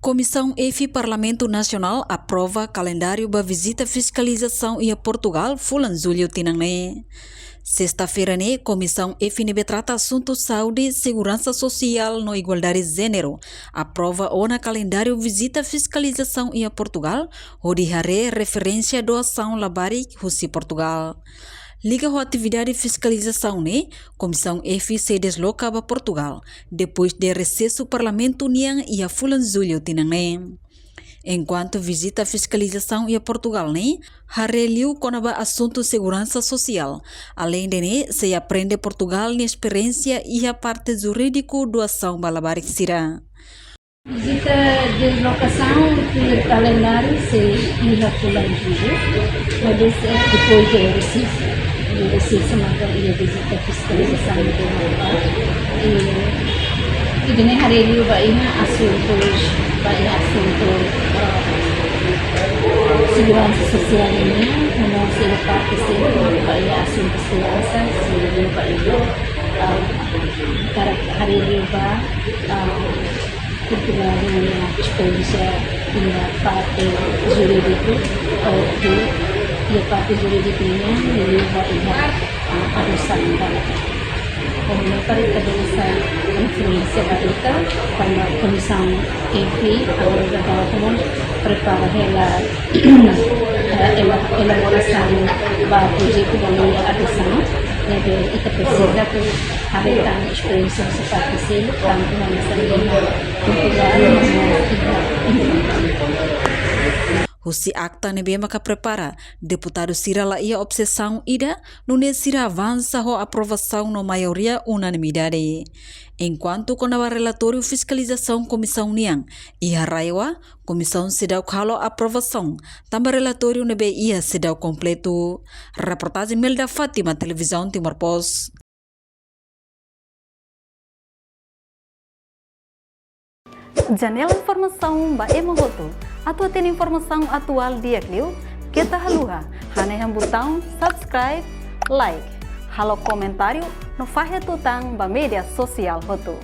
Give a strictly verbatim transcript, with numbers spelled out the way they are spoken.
Komisaun F Parlamentu Nasionál aprova kalendáriu ba vizita fiskalizasaun iha Portugal fulan Jullu tinan ne'e. Sesta-feira ne'e, Komisaun F ne'ebé trata asuntu saúde, seguransa sosiál no igualdade jéneru aprova ona kalendáriu vizita fiskalizasaun iha Portugal, hodi haree referénsia doasaun labarik husi Portugal. Liga ho atividade fiskalizasaun ne'e, Komisaun F sei desloka ba Portugal, depois de resesu Parlamentu nian iha fulan Jullu tinan ne'e. Enkuantu vizita fiskalizasaun iha Portugal ne'e, haree liu kona-ba asuntu seguransa sosiál. Aleinde ne'e, sei aprende Portugal nia esperiénsia iha parte jurídiku doasaun ba labarik sira. Vizita deslokasaun tuir kalendáriu sei iha fulan Jullu, maibé, eh, depois de resesu, de resesu maka iha vizita fiskalizasaun de novo. I, ida-ne'e haree liu ba iha asuntu, ba iha asuntu, eh, seguransa sosiál nian, no mós iha parte seluk, ba iha asuntu seguransa, sei liu ba iha, eh, para haree liu ba, eh, Portugal nia esperiénsia iha parte jurídiku, ou iha parte jurídiku nian, liu ba iha, ah, adosaun ba. Komu para ita bele sai referénsia ba ita, tanba Komisaun F agora daudaun prepara hela, eh, ela-, elaborasaun ba projetu ba lei adosaun, ne'ebé ita presiza atu haree tan esperiénsia husi parte seluk, tantu hanesan iha Portugal, no mós iha Indonézia. Husi akta ne'ebé maka prepara, deputadu sira la iha objesaun ida, nune'e sira avansa ho aprovasaun no maioria unanimidade. Enkuantu kona-ba relatóriu fiskalizasaun komisaun nian, iha RAEOA, komisaun seidauk halo aprovasaun, tanba relatóriu ne'ebé iha seidauk kompletu. Reportajen Melda Fátima, Televizaun Timor Post. Janela informasaun ba ema hotu. Atu hatene informasaun atuál di'ak liu, keta haluha hanehan butaun subscribe, like, halo komentáriu no fahe tutan ba média sosiál hotu.